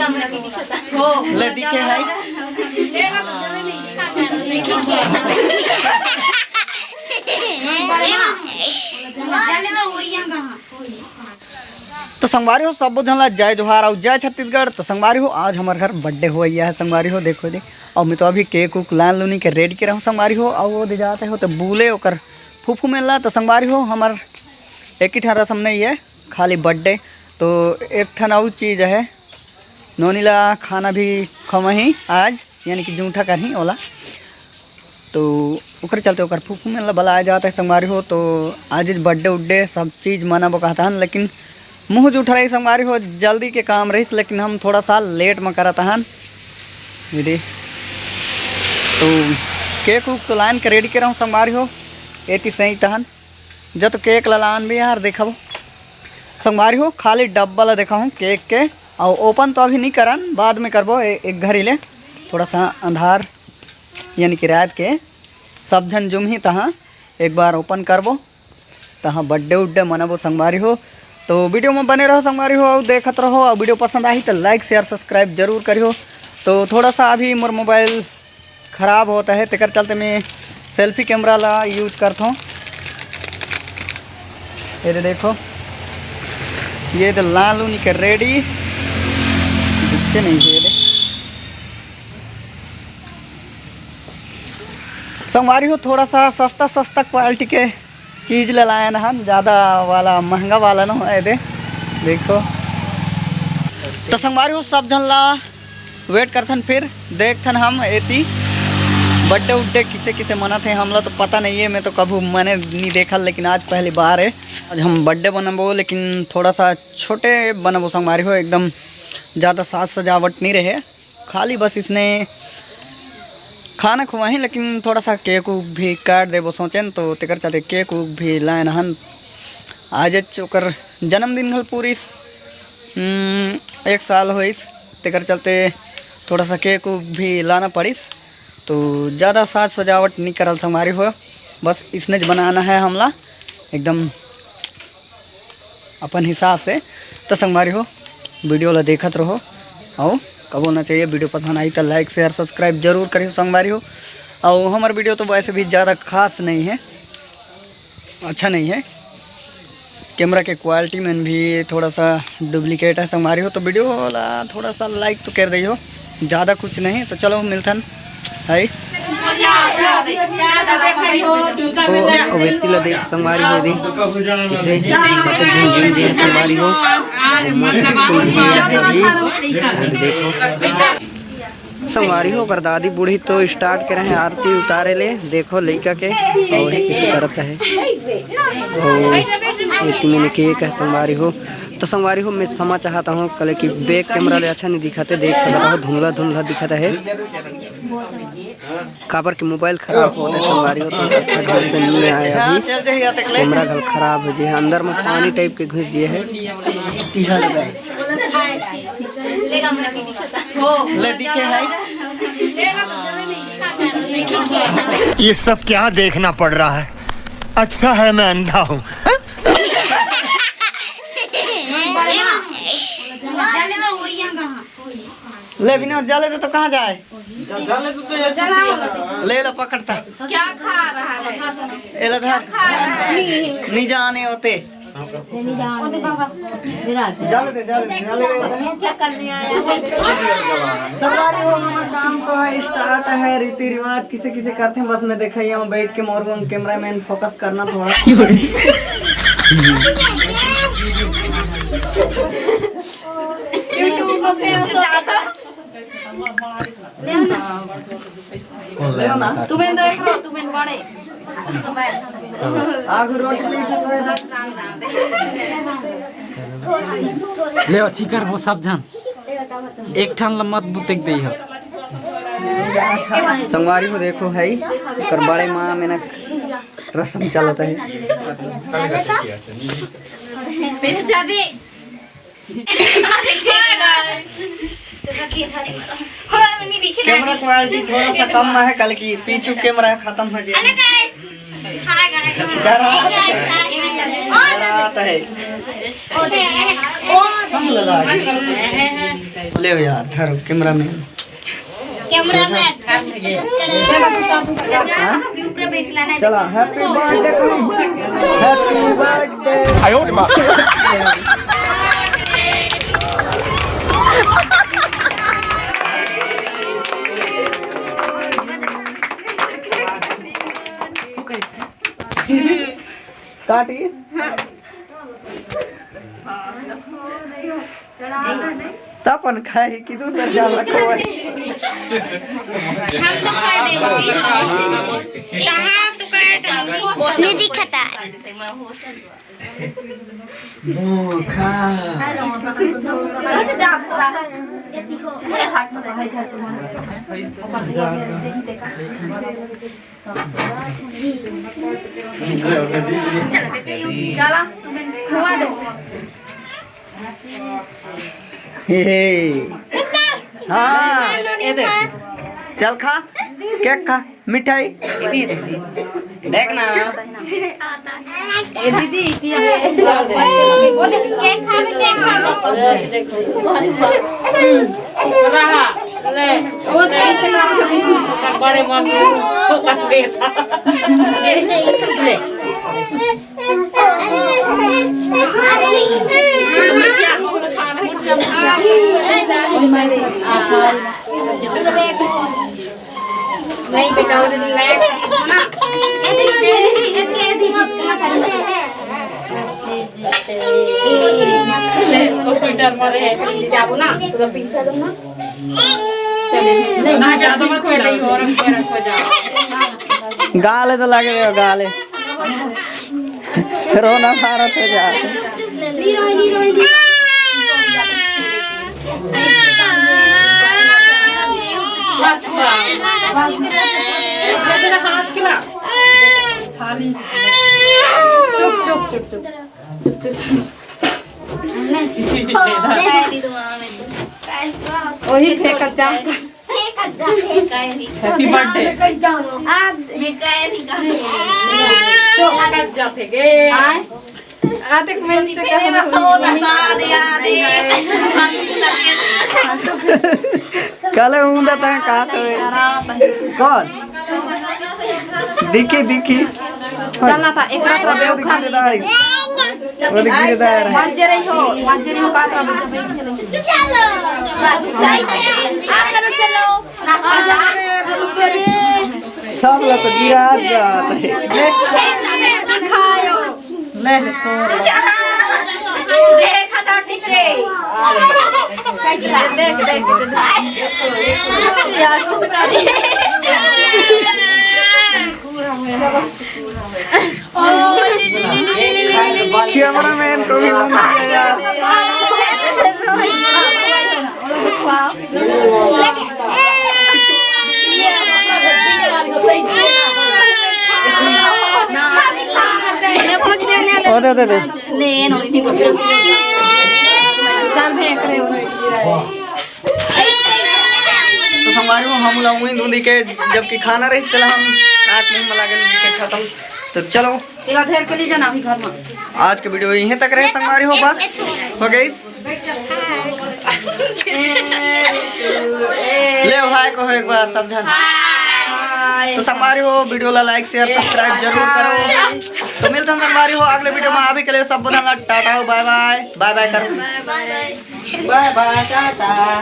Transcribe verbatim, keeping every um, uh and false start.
ले दिखे है। तो संगवारी हो, सबो झन ला जय जोहार अउ जय छत्तीसगढ़। तो संगवारी हो, आज हमर घर बर्थडे होवइया है संगवारी हो, देखो दे। अउ मैं तो अभी केक उक लान लूनी के रेडी के रहूँ संगवारी हो। अउ वो दे जाते हो तो बुले ओकर फूफू मेला। तो संगवारी हो, हमर एक ही ठन रसम नहीं है, खाली बर्थडे। तो एक ठन अउ चीज है, नोनी ला खाना भी खवही आज, यानी कि जूठा करही ओला। तो ओकर चलते ओकर फूफू मेला बलाया जाता है संगवारी हो। तो आज बर्थडे उड्डे सब चीज मनाबो कहता हन, लेकिन मुँह जूठा रही संगवारी हो, जल्दी के काम रहिस, लेकिन हम थोड़ा सा लेट में करत हन। ये दे, तो केक उक तो लान के रेडी के रहूँ संगवारी हो। एती सही तहन जब तो केक ला लान भी यार देखबो संगवारी हो, खाली डब्बा ला देखा हूँ केक के। अउ ओपन तो अभी नहीं करन, बाद में करबो ए-, एक घरी ले, थोड़ा सा अंधार यानी कि रात के सब झन जुमही तहाँ एक बार ओपन करबो, तहाँ बर्थडे उड्डे मनाबो संगवारी हो। तो वीडियो में बने रहो संगवारी हो, अउ देखत रहो। अउ वीडियो पसंद आही तो लाइक शेयर सब्सक्राइब जरूर करियो। तो थोड़ा सा अभी मोर मोबाइल खराब होता है, तेकर चलते मैं सेल्फी कैमरा ला यूज करता हूँ। ये दे देखो, ये दे लालू निकर रेडी दिखते नहीं है। ये दे संगवारी हो, थोड़ा सा सस्ता सस्ता क्वालिटी के चीज ले लायन हन, ज्यादा वाला महंगा वाला न होय दे। देखो तो संगवारी हो, सब झन ला वेट करथन, फिर देखथन हम एती बर्थडे उड्डे किसे किसे मनत हे। हमला तो पता नहीं है, मैं तो कभू मने नहीं देखल, लेकिन आज पहली बार है। आज हम बर्थडे बनबो, लेकिन थोड़ा सा छोटे बनबो संगवारी हो, एकदम ज्यादा साज सजावट नहीं रहे। खाली बस इसने खाना खुआही, लेकिन थोड़ा सा केक उक भी काट देबो सोचेन, तो तेकर चलते केक उक भी लायन हन। आज ओकर जन्मदिन घल पूरिस, हम्म, एक साल होइस, तेकर चलते थोड़ा सा केक उक भी लाना पड़िस। तो ज़्यादा साज सजावट नहीं करल संगवारी हो, बस इसने ज बनाना है हमला एकदम अपन हिसाब से। तो संगवारी हो, वीडियो ला देखत रहो, अउ का बोलना चाहिए, वीडियो पसंद आई तो लाइक शेयर सब्सक्राइब जरूर करियो संगवारी हो। अउ हमर वीडियो तो वैसे भी ज़्यादा खास नहीं है, अच्छा नहीं है, कैमरा के क्वालिटी में भी थोड़ा सा डुप्लीकेट है संगवारी हो। तो वीडियो ला थोड़ा सा लाइक तो कर दइहो, ज़्यादा कुछ नहीं। तो चलो मिलथन, हाय। तो अवेती ला देख संगवारी हो दे, इसे कतक झन जुम जे संगवारी हो, मस्त फूल भी है अभी। देखो संगवारी हो, ओकर दादी बूढ़ी तो स्टार्ट करे हैं आरती उतारे ले। देखो लइका के, और किसे करत है, और एती मैंने केक है संगवारी हो। तो संगवारी हो, मैं समा चाहता हूँ, कले कि बैक कैमरा ले अच्छा नहीं दिखत है, देख सकता हो धुंधला धुंधला दिखत है, काबर कि मोबाइल खराब होत है संगवारी हो, तो अच्छा ढंग से नहीं आया अभी। कैमरा घल खराब हो जे है, अंदर में पानी टाइप के घुस जे है। ले दिखे है। ये सब क्या देखना पड़ रहा है? अच्छा है मैं अंधा हूँ। ले विनोद, जा ले दे तो कहाँ जाए? ले ला पकड़ता। क्या खा रहा है? एला धर। नहीं जाने होते। जा ले दे, जा ले दे, जा ले दे। क्या करने आया है? संगवारी हो, हमर काम तो है, स्टार्ट है, रीति रिवाज किसे किसे करते हैं, बस मैं देखा यहाँ बैठ के मोर कैमरा मैन फोकस करना थोड़ा। YouTube पे हो तो तुम्हें दो एक रो, तुम्हें बड़े। आगू रोटी पीठ पे। ले अच्छी कर वो सब जान। एक ठन ल मत बुतेक दे हो। संगवारी हो देखो है, कर बड़े माँ मेना रसम चलत है। पीछे चाबी। कैमरा क्वालिटी थोड़ा सा कम है, कल की पीछू कैमरा खत्म हो जाए। डरात है। हम लगा। ले यार, धरो कैमरा मैन। Camera man. हाँ? चला, happy birthday to you। Happy birthday। आयो रे माँ। काटी। त अपन खाही कि दूसर जान ला खोवई। हम तो खा देबो। कहाँ तो काट? नहीं दिखता। धोखा। चला, तुम्हें खुआ दो। हे, हे। हाँ। ये दे। चल खा, केक खा, मिठाई। देख ना। ए दीदी, इतिया। केक खावे, केक खावे। रहा, ले। वो कैसे ना? बड़े मम्मी को कट देता। ले। नहीं बेटा, वो दीदी नया खरीदी हो ना। कंप्यूटर पर है, जाबो ना, तो पिज्जा दो ना। ना, ज्यादा मत खिलाओ। गाले तो लगे हो, गाले। रोना भारत हो जा। हाथ खिला। खाली। चुप, चुप, चुप, चुप। चुप, चुप, चुप। वही फेंकत जाता। Happy birthday। फेंकत जाथे गे। आय। आ देख, मैं इनसे कहूँ ना। काले ऊंदा ता का तो। कौन? दिखी, दिखी। चल ना ता, एक रात वो दे, वो दे, गिरदारी। वो दे, गिरदार है। मजे रही हो, मजे रही हो, का तो। चलो। आ करो, चलो। सब ला तो गिरा जात है। दिखायो। ले, ले, तोड़। देख, हटा, नीचे। देख, देख, देख, देख। यार, कुछ कर रही है। कैमरामैन को भी घूम दिया यार। ओ दे, दे, दे। चल भैया, करे हो। तो संगवारी हो, हम लोग वहीं धुंधी के जबकि खाना रही, चला हम आँख मुँह में लागे नहीं के खत्म। तो चलो, इला धेर के ले जाना अभी घर में। आज के वीडियो यहीं तक रहे संगवारी हो, बस हो गई। ले भाई को एक बार सब जन। तो संगवारी हो, वीडियो ला like, share, subscribe जरूर करो। तो मिलते हैं संगवारी हो अगले वीडियो में। अभी के लिए सब बदल टाटा हो, bye bye, bye bye करो। Bye bye, Tata.